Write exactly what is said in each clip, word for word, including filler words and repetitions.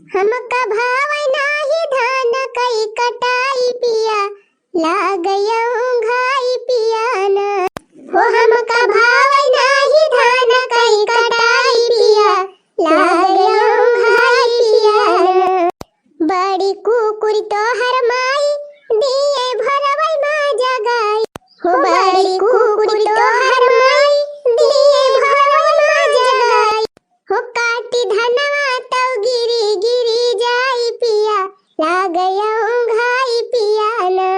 हमका भावै नाही धान कई कटाई पिया, लागै औंघाई पिया ना। हो हमका भावै नाही धान कई कटाई पिया, लागै औंघाई पिया ना। बड़ी कुकुर तोहर माई, दिए भोरवै मा जगाई। हो बड़ी कुकुर तोहर माई, दिए भोरवै मा जगाई। हो काटी धनवा तौ गिरी गिरी जाई पिया, लागै औंघाई पिया ना।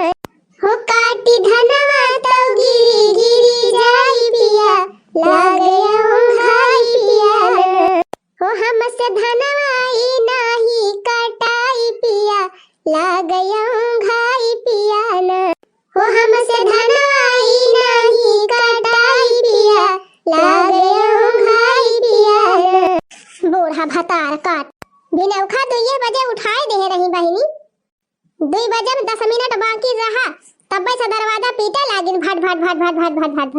हो काटी धनवा तौ गिरी गिरी जाई पिया, लागै औंघाई पिया ना। हो हमसे धनवा ई नाही कटाई पिया, लागै औंघाई पिया ना। हो हमसे धनवा ई नाही कटाई पिया, लागै औंघाई पिया ना। बूढ़ा भतार काट, भिनौखा दुइये बजे उठाए देहे रही बहिनी। दुई बजे में दस मिनट बाकी रहा, तब्बे से दरवाजा पीटे लागिन, भट, भट, भट।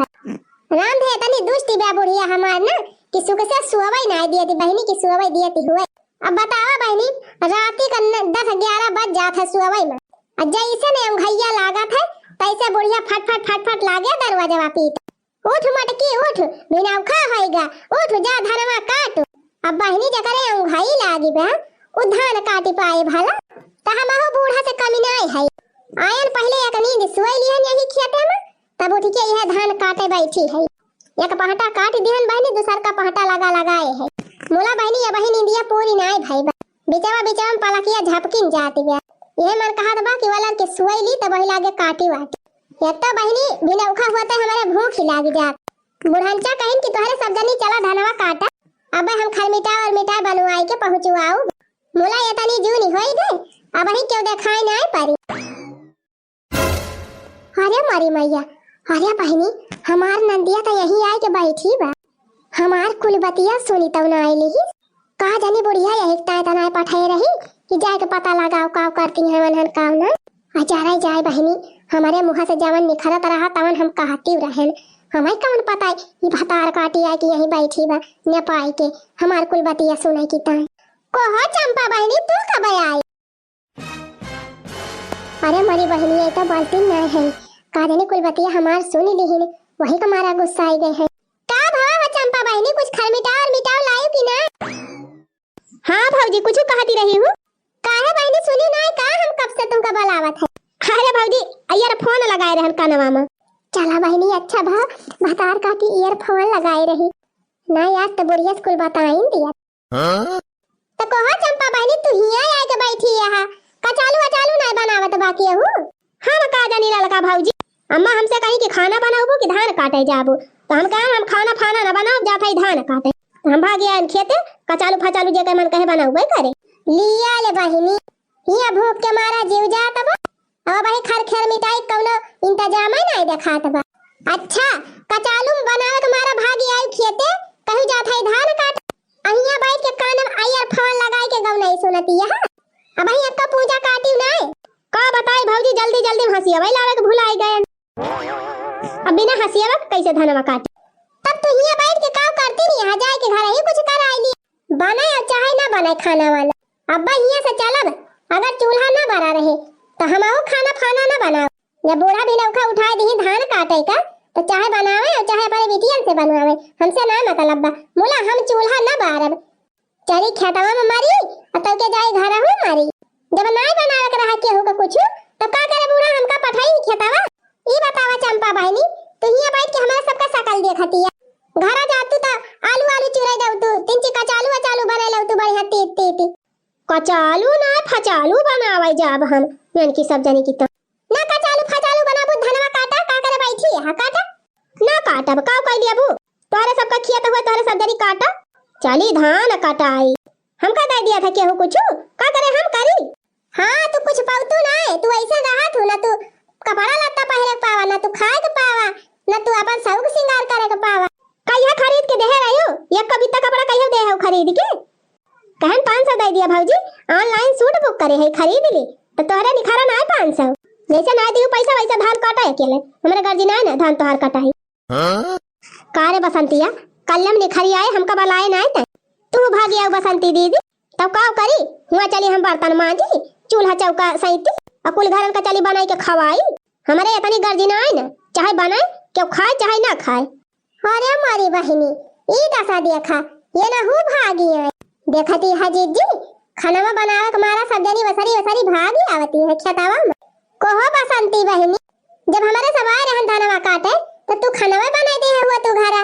राम धे, इतनी दुष्ट बा बुढ़िया हमार ना, कि सुख से सुअवै नाय दियती बहिनी, कि सुअवै दियती हुए। अब बतावा बहिनी, राती का न-, दस ग्यारह बज जात है सुअवै में, आ जैसे ने औंघइया लागत है, तैसे बुढ़िया फट, फट, फट, फट लागे दरवाजवा पीटे। उठ मटकी उठ, भिनौखा होइगा, उठ जा धनवा काट। अब बहिनी जकरे औंघाई लागी बा, उ धान काटी पाए भला, त हमहू बूढ़ा से कमी नाय है। आयन पहिले एक नींद सोई लिहन यही खेते में, तब उठ के यह धान काटे बैठी है। एक पहटा काट दिहन बहिनी, दूसर का पहटा लगा लगाए है। मुला बहिनी, अबही नींदिया पूरी नाय भई बा। बिचवा बिचवा में पलकिया झपकिन जाती बा। यह मन कहत बा कि वलर के सोई ली, तब वही लागे काटी वाटी। एक तो बहिनी, भिनौखा होते हमरे भूख ही लाग जात। बुढ़नचा कहिन कि तोहरे सब जनी चला धनवा काटा, अब हम खरमिटा और मिठाई बनवाई के पहुँचवाऊ। मुला ये तनी जूनी होई गए, अबही केहू देखाई नाय परी। अरे मरी मैया, अरे बहिनी, हमार नंदिया तो यही आए के बैठी बा। हमार कुल बतिया सुनी तौ ना आइली ही। का जानी बुढ़िया यही ताय तनाय पठाए रही कि जाए के पता लगाओ काव करती हैं वनहन काव ना। आ जरा जाए बहिनी, हमारे मुँह से जवन निखरत रहा तवन हम कहती रहन। हमें कवन पता है ई भतार काटी आए कि यही बैठी बा नेपाई के, हमार कुल बतिया सुने की ताय। कोहो चंपा बहिनी, तू कब आई? अरे मरी बहिनी, ये तो बोलती ना है। का जाने कुल बतिया हमार सुन लिहिन, वही का मारा गुस्सा आई गए है। का भवा हो चंपा बहिनी, कुछ खरमिटाओ और मिटाओ लायू कि ना? हाँ भौजी, कुछ कहती रही हूँ। काहे बहिनी सुनी ना का, हम कब से तुमका बुलावत है। अरे भौजी, earphone लगाए रहन कानवा में। चला बहिनी, अच्छा भा भतार काटी earphone लगाए रही। ना यार, तो बुढ़िया से कुल बताइन दिया। हाँ? त कहो चंपा बहिनी, तू हियाँ आए के बैठी यहाँ, कचालू अचालू नाय बनावत बा केहू? हम का जानी ललका भौजी, अम्मा हमसे कही कि खाना बनाबू कि धान काटे जाबू, तो हम कहे हम खाना फाना न बनाब, जात हई धान काटे। तो हम भाग आए खेते, कचालू फचालू जे के मन कहे बनाबे करे। लिया ले बहिनी, हियाँ भूख के मारा जीव जात बा। अब भाई खर खेर मिटाई कौनो इंतजाम ही नहीं देखात बा। अच्छा, कचालू बनावे के मारा भागी आई खेते, कहीं जात है धान काट, अहिया बैठ के कान में earphone लगाई के गौनई सुनती है। अब ही आपका पूजा काटी नहीं। का बताई भौजी, जल्दी जल्दी में हंसिया वही लावे के भुलाई गए। अब बिना हंसिया के कैसे धनवा काटी? तब तू हियाँ बैठ के का करती नहीं, यहाँ जाए के घर ही कुछ कर आई ली। बने और चाहे ना बने खाना वाना, अब्बा हियाँ से चलब, अगर चूल्हा ना बरा रहे, तो हमहू खाना फाना ना बनाओ। जब बूढ़ा भिनौखा उठाए दिही धान काटे का, तो चाहे बनावे और चाहे अपने बिटियन से बनवावे, हमसे ना मतलब बा। मुला हम चूल्हा ना बारब। चली खेतवा में मरी, और तब के जाए घर हूँ मरी। जब नाय बनावे के रहा केहू के कुछ, तब का करे बूढ़ा हमका पठाई खेतवा? ई बतावा चंपा बहिनी, तू हियाँ बैठ के हमारे सबका शकल देखतिया। घरा जातू त आलू आलू चुराई दऊ तू, तिनची कचालू अचालू बनाई लऊ तू बढ़िया तीत तीत। कचालू ना फचालू बनावे जाब हम, यानी कि सब जनी की तो। ना कचालू फचालू बनाबू, धनवा काटा, का करे बैठी है, काटा। ना काटब, का कह दियाबू? तोहरे सबका खेत हुए, तोहरे सब जनी काटा। चली धान कटाई। हमका दे दिया था केहू कुछ, का करे हम करी? हाँ, तू कुछ पावतू ना है, तू ऐसे रहा तू ना, तू कपड़ा लत्ता पहिरे के पावा, ना तू खाए के पावा, ना तू अपन शौक सिंगार करे के पावा। कहिया खरीद के देहे रहियो? एक कविता कपड़ा कहिया देहे हो खरीद के? कहन पाँच सौ दे दिया भौजी, online suit book करे है, खरीद ली। तो तोहरे निखारा ना है पाँच सौ। जैसे ना दियो पैसा वैसे धान काटा है अकेले। हमारे गर्जी ना है ना धान तोहार काटा है। हाँ? का रे बसंतिया, कल्लम निखरी आए, हमका बलाए ना आए तै। तू भागी आओ बसंती दीदी। तब का करी? हुआ चली हम बर्तन मांजी, चूल्हा चौका सैती, अ कुल घरन का चली बनाई के खवाई। हमरे इतनी गर्जी ना आई ना, चाहे बनाए, केहू खाए चाहे ना खाए। अरे मोरी बहिनी, ई दसा देखा, ये ना हू भागी है। देखती है जिज्जी, खनवा बनावे के मारा सब जनी वसरी वसरी भागी आवती है खेतवा में। कहो बसंती बहिनी, जब हमरे सब आए रहन धनवा काटे, तो तू खनवा बनाई दे हुआ तू घरा,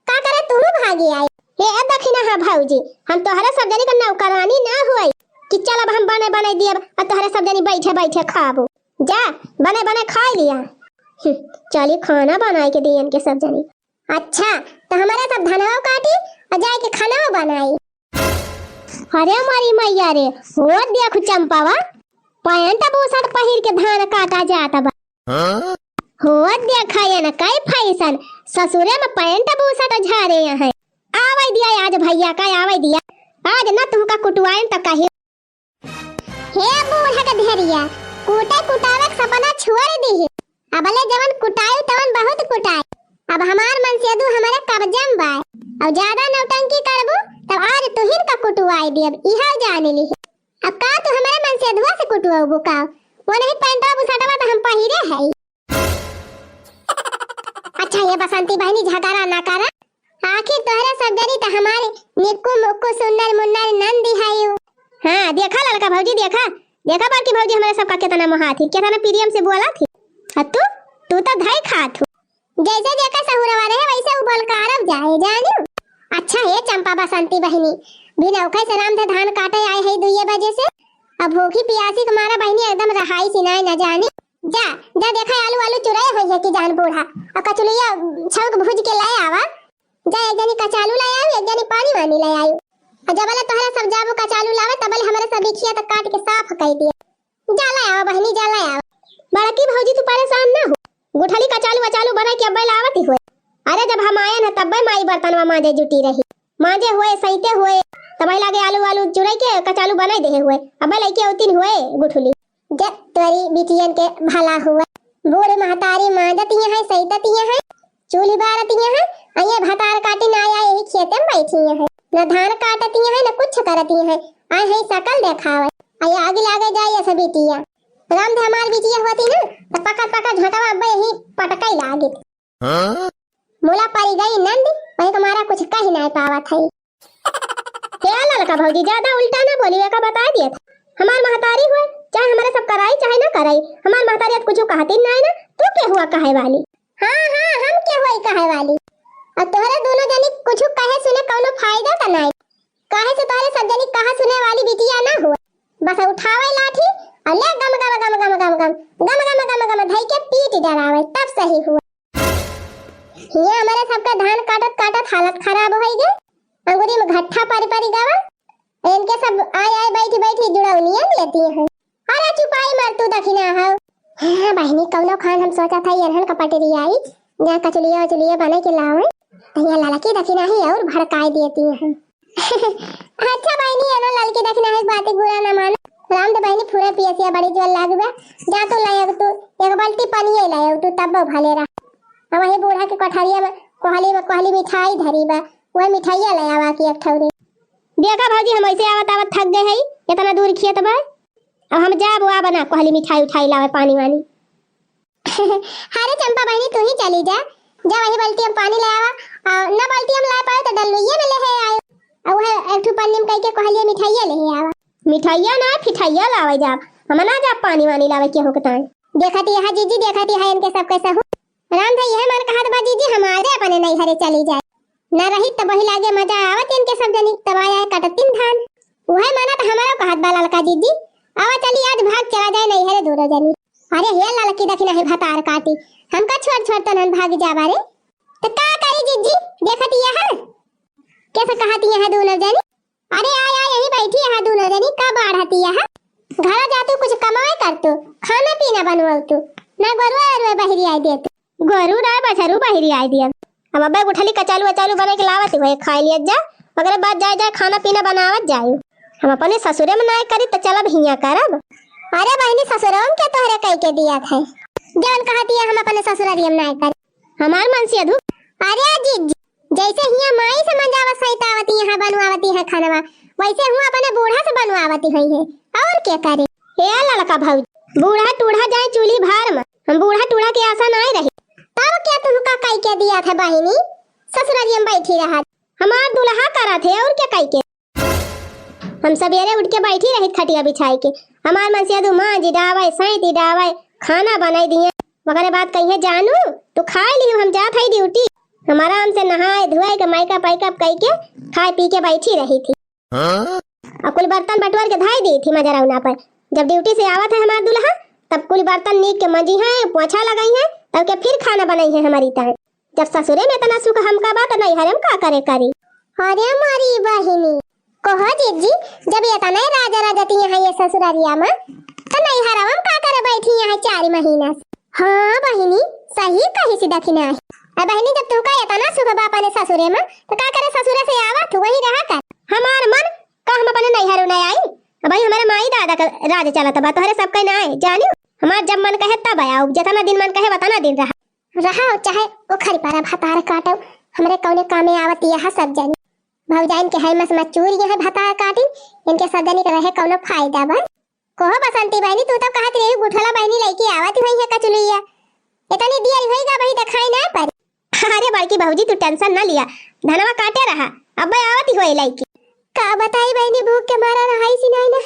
का करे तू भागी आई? हे ए दखिना है भौजी, हम तोहरे सब जनी के नौकरानी ना हुई कि चल अब हम बने बने दियब और तोहरे सब जनी बैठे बैठे खाबो। जा, बने बने खाई लिया। हम्म, चली खाना बनाई के दियन के सब जनी। अच्छा, तो हमारा सब धनवा काटी और जाए के खाना बनाई। अरे हमारी मैया रे, हो देखो चंपावा, पैंट बुशर्ट पहिर के धान काटा जात बा। हाँ? हो देखा ये न कई फैशन, ससुरे में पैंट बुशर्ट झारे हैं। आवे दिया आज भैया का, आवे दिया। आज न तुमका कुटवाएन त कही। हे बूढ़ा के धेरिया, कूटे कुटावे के सपना छोड़ दीही। अबले जवन कुटाई तवन बहुत कुटाई। अब हमार मनसेधु हमारे कब्जा में बाय। और ज्यादा नौटंकी करबू तब आज तुहिन का कुटवाई दियब, इहा जान ली। अब का तू हमारे मनसेधुआ से कुटवाबू का? वो नहीं पैंटवा बुशर्टवा तो हम पहिरे है। अच्छा ये बसंती बहिनी झगड़ा ना करा, आखिर तोहरे सब जनी त हमारे निक्कू मुक्कू सुन्नर मुन्नर नंदी है यू। हाँ देखा ललका भौजी, देखा, देखा बड़की भौजी हमारे सबका कितना मोहात ही, कितना प्रेम से बोला थी। आ तू, तू तो धई खात हूँ। जैसे जेकर सहुरवा रहे वैसे उ बोल कारब जाए जानियो। अच्छा हे चंपा बसंती बहिनी, बिनौखे से राम थे धान काटे आए है दुइये बजे से। अब भूखी पियासी के मारा बहिनी एकदम रहाई सिनाए न जानी। जा, जा देखा आलू आलू चुराए होई है कि जान बूढ़ा। और कचलुइया छौंक भूज के ले आवा। जा एक जनी कचालू ले आयु, एक जनी पानी वानी ले आयु। और जबले तोहरा सब जाबो कचालू लावे तबले हमारे सब बिखिया तक काट के साफ कर दिया। जा ले आवा बहिनी, जा ले आवा। बड़की भौजी तू परेशान ना हो, गुठली कचालू वचालू बना के अब्बे लावत ही होए। अरे जब हम आयन है तब्बे माई बर्तनवा मांजे जुटी रही, मांजे हुए, सैते हुए, तबे लागे आलू आलू चुराई के कचालू बनाई देहे हुए। अब्बे लइके औतिन हुए गुठली। जब तोरी बिटियन के भला हुआ, बूढ़ महतारी मांजत ही है, सैतत ही है, चूल्ही बारत ही है, आ ये भतार काटी ना आया, यही खेते में बैठी है, न धान काटत ही है, न कुछ करत ही है, आए है शकल देखावे, आ ये आगे लागे जाए ये सब बिटिया। राम धमाल बिटिया होती ना, तो पकड़ पकड़ झोंटवा अब्बे यही पटकाई लागित। हाँ? मुला परी गई नंद, वही तुम्हारा कुछ कही नहीं पावत है। हे ललका भौजी, ज्यादा उल्टा ना बोली, एका बता दिया था। हमार महतारी हुए, चाहे हमारे सब कराई, चाहे ना कराई, हमार महतारी अब कुछ कहती नहीं ना, तू के हुआ कहे वाली? हाँ, हाँ, हम के हुआ कहे वाली? अब तोहरे दोनों जनी कुछ कहे सुने कौनो फायदा तो नहीं, काहे से तोहरे सब जनी कहा सुने वाली बिटिया ना हुए, बस उठावे लाठी और ले गम गम गम गम गम गम गम गम गम गम गम धई के पीट डरावे, तब सही हुए। हियां हमरे सबके धान काटत काटत हालत खराब होई गए। अंगुरी में घट्ठा परी परी गवा। इनके सब आए आए बैठी बैठी जुड़ौनिया देती हैं। अरे चुपाई मर तू दखिना हो। हाँ बहिनी, कौनो खान हम सोचा था इन्हन का पटरी आई, जहाँ कचुलिया उचुलिया बने के लावे, तो यहाँ ललकी दखिना ही और भड़काई देती हैं। अच्छा बहिनी, ये लो ललकी दखिना है, बात बुरा ना मानो। राम तो बहिनी पूरा पियसिया बड़ी जोर लाग बा। जा तू लायक तू एक बाल्टी पानी ही लायक तू तब भले रहा। हम वही बूढ़ा के कोठरिया में कोहली में कोहली मिठाई धरी बा, वही मिठाइया ले आवा की एक ठौरी। देखा भौजी, हम ऐसे आवत आवत थक गए हई, इतना दूर खेत बा। अब हम जाब आब ना कोहली मिठाई उठाई लावे पानी वानी। अरे चंपा बहिनी, तू ही चली जा, जा वही बाल्टी में पानी ले आवा। आ, ना बाल्टी हम ला पाए तो डल्लुइये में ले है आए। और वह एक ठो पन्नी में कह के कोहलिया मिठाइया ले है आवा। मिठाइया ना, फिठाइया लावे जाब, हम ना जाब पानी वानी लावे केहू के ताई। देखती है जीजी, देखती है इनके सब कैसे हो। राम भाई यह मन कहत बा जीजी, हमारे अपने नैहरे चली जाए। ना रही तब वही लागे मजा आवत इनके सब जनी, तब आया है कटतिन धान। वह माना तो हमारा कहत बा ललका जीजी, आवा चली आज भाग चला जाए नैहरे दूरो जनी। अरे हे ललकी दखिना है भतार काटी, हमका छोड़ छोड़ तनन भाग जाबा रे। तो का करी जीजी, देखत यह कैसे कहत यह दूनो जनी। अरे आय आय यही बैठी है दूनो जनी, का बाढ़ती है। घरा जा तू कुछ कमाए कर तू, खाना पीना बनवाओ तू, ना गोरुआ अरुआ बहिरी आए दे तू। गोरू ना बछरू बहिरी आए दिया। अब अब्बे गुठली कचालू अचालू बने के लावत हुए खाए लिया जा, ओकरे बाद जाए जाए खाना पीना बनावत जाए। हम अपने ससुरे में नाय करी तो चलब हियाँ करब। अरे बहिनी ससुरवा में के तोहरे कह के दिया था, जवन कहती है हम अपने ससुरारी में नाय करी। हमार मनसेधू। अरे जीजी, जैसे हियाँ माई से मंजावत सैतावती हैं, बनवावती हैं खानवा, वैसे हुआँ अपने बूढ़ा से बनवावती हैं है। और क्या करे? हे ललका भौजी, बूढ़ा टूढ़ा जाए चूल्ही भार में, हम बूढ़ा टूढ़ा के आसा नाहीं रही। तब क्या तुमका कई के दिया था बहिनी, ससुरारी में बैठी रहा, हमार दुल्हा करा थे और क्या कई के। हम सबेरे उठ के बैठी रही खटिया बिछाई के, हमार मनसेदू माँजी डावै, सैंती डावै, खाना बनाई दिए। ओकरे बाद कहिए, "जानू, तू खाए लिहू, हम जात हई ड्यूटी।" हम आराम से नहाए धोए के, मेकअप वेकअप कई के, खाए पी के बैठी रही थी। हाँ? और कुल बर्तन बटोर के धाई दी थी मजरौना पर। जब ड्यूटी से आवत है हमार दुल्हा, तब कुल बर्तन नीक के मंजी हैं, पोछा लगाई हैं, तब के फिर खाना बनाई हैं हमारी ताई। जब ससुरे में इतना सुख हमका बा, त नैहरे में का करे करी? अरे मोरी बहिनी, कहो जिज्जी, जब इतना राजा राजती हैं ये ससुररिया में, त नैहरवा में का करे बैठी हैं चार महीना से? हाँ बहिनी, सही कही सी दखिना है। अब बहिनी, जब तुमका इतना सुख बा अपने ससुरे में, त का करे ससुरे से आवा, तू वही रहा कर। हमार मन का हम अपने नैहर न आई? अब भाई, हमारे माई दादा का राज चलत बा, तोहरे सबके ना आए, जानियो। हमार जब मन कहे तब आउब, जितना दिन मन कहे उतना दिन रहा। रहा, चाहे ओखरी पर भतार काटो, हमरे कौने कामे आवत यह सब जनी। भौजाइन के है मस मचूर यह भतार काटी, इनके सब जनी के रहे कौनो फायदा बा? कहो बसंती बहिनी, तू तो कहत रही गुठला बहिनी लइके आवत हुई है कचलुइया। इतनी देर होई गा बही, देखाई ना परी। अरे बड़की भौजी, तू tension ना लिया, धनवा काटे रहा, अब्बे आवत ही होई लइके। का बताई बहिनी, भूख के मारा रहाई सी नाई ना,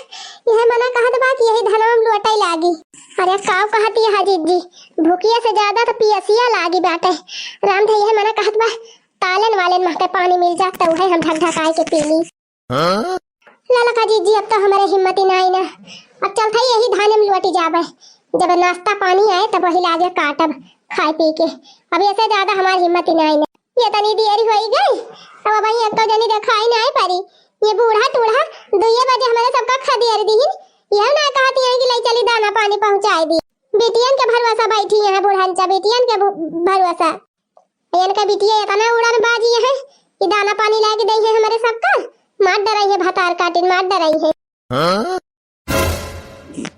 यह मना कहत बा कि यही धनवा में लोटई लागी। अरे काव कहत यह जिज्जी, भूखिया से ज्यादा तो पियसिया लागी बाटे। राम धे यह मना कहत बा, तालन वालन महके पानी मिल जात तो उहे हम ढक ढकाई के पी ली। हाँ? ललका जिज्जी, अब तो हमारे हिम्मत ही नाई ना, अब चलत ही यही धाने में लोटी जाबे, जब नाश्ता पानी आए तब वही लागे काटब खाए पी के, अब ऐसे ज्यादा हमार हिम्मत ही नाई ना। ये तनी देर होई गई, अब वही एक तो जनी देखाई नाई परी, ये बूढ़ा टूढ़ा दुइये बजे हमारे सबका खदेर दीहिन, यह ना कहती हैं कि ले चली दाना पानी पहुँचाए दी, बिटियन के भरोसा बैठी हैं बुढ़नचा, बिटियन के भु-, भरोसा। इनका बिटिया इतना उड़न बाजी है कि दाना पानी लाके दई है हमारे सबका, मार डराई है भतार काटिन, मार डराई है। हाँ?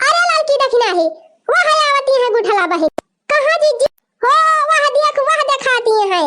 अरे लड़की देखना है, वह आवती है गुठला बहिन। कहाँ जिज्जी? हो, वह देख, वह देखाती है।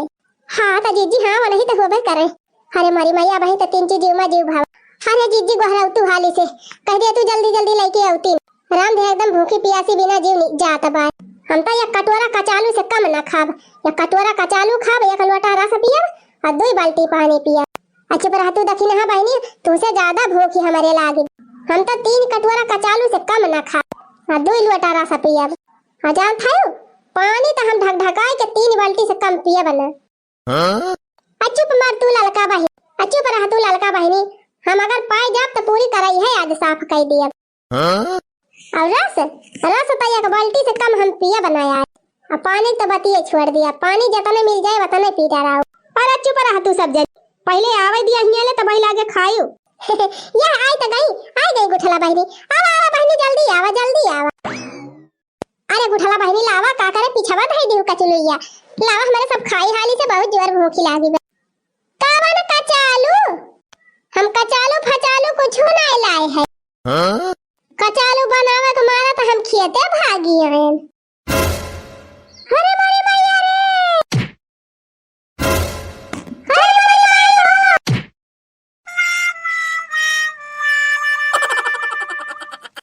हाँ तो जिज्जी, हाँ, वही तो होबे करे। अरे मोरी मैया, वही तो तीन चीज जीव में जीव भाव। अरे जिज्जी, गोहरा तू हाली से कह दे, तू जल्दी जल्दी लइके आवती। राम धे एकदम भूखी पियासी बिना जीव नि-, जात बा। हम तो एक कटोरा कचालू से कम ना खाब। एक कटोरा कचालू खाब, एक लोटा रस पियब और दुई बाल्टी पानी पियब। आ चुप रह तू दखिनहा बहिनी, तुहसे ज्यादा भूखी हमरे लागी। हम तो तीन कटोरा कचालू से कम ना खाब और दुई लोटा रस पियब। आ जानत हयो, पानी तो हम ढकढकाई के तीन बाल्टी से कम पियब ना। हाँ? आ चुप मार तू ललका बहिनी, आ चुप रह तू ललका बहिनी। हम अगर पाई जाब तो पूरी करई है, आज साफ कई दियब। हाँ? और रस, रस तो एक बाल्टी से कम हम पियब ना यार। अब पानी तो बतिये छोड़ दिया, पानी जितने मिल जाए उतने पीता रहो। अरे चुप रह तू सब जन, पहले आवे दिया हियाँ ले तब लागे खायू। यह आई तो गई, आई गई गुठला बहिनी। आवा, आवा बहिनी, जल्दी आवा, जल्दी आवा। अरे गुठला बहिनी लावा, का करे पिछवा धई दिहु कचलुइया। लावा हमारे सब खाई हाली से, बहुत जोर भूखी लागी बा। का बा ना कचालू? हम कचालू फचालू कुछू नाय लाए है। हाँ? कचालू बनावे के मारा तो हम खेते भागी आएन।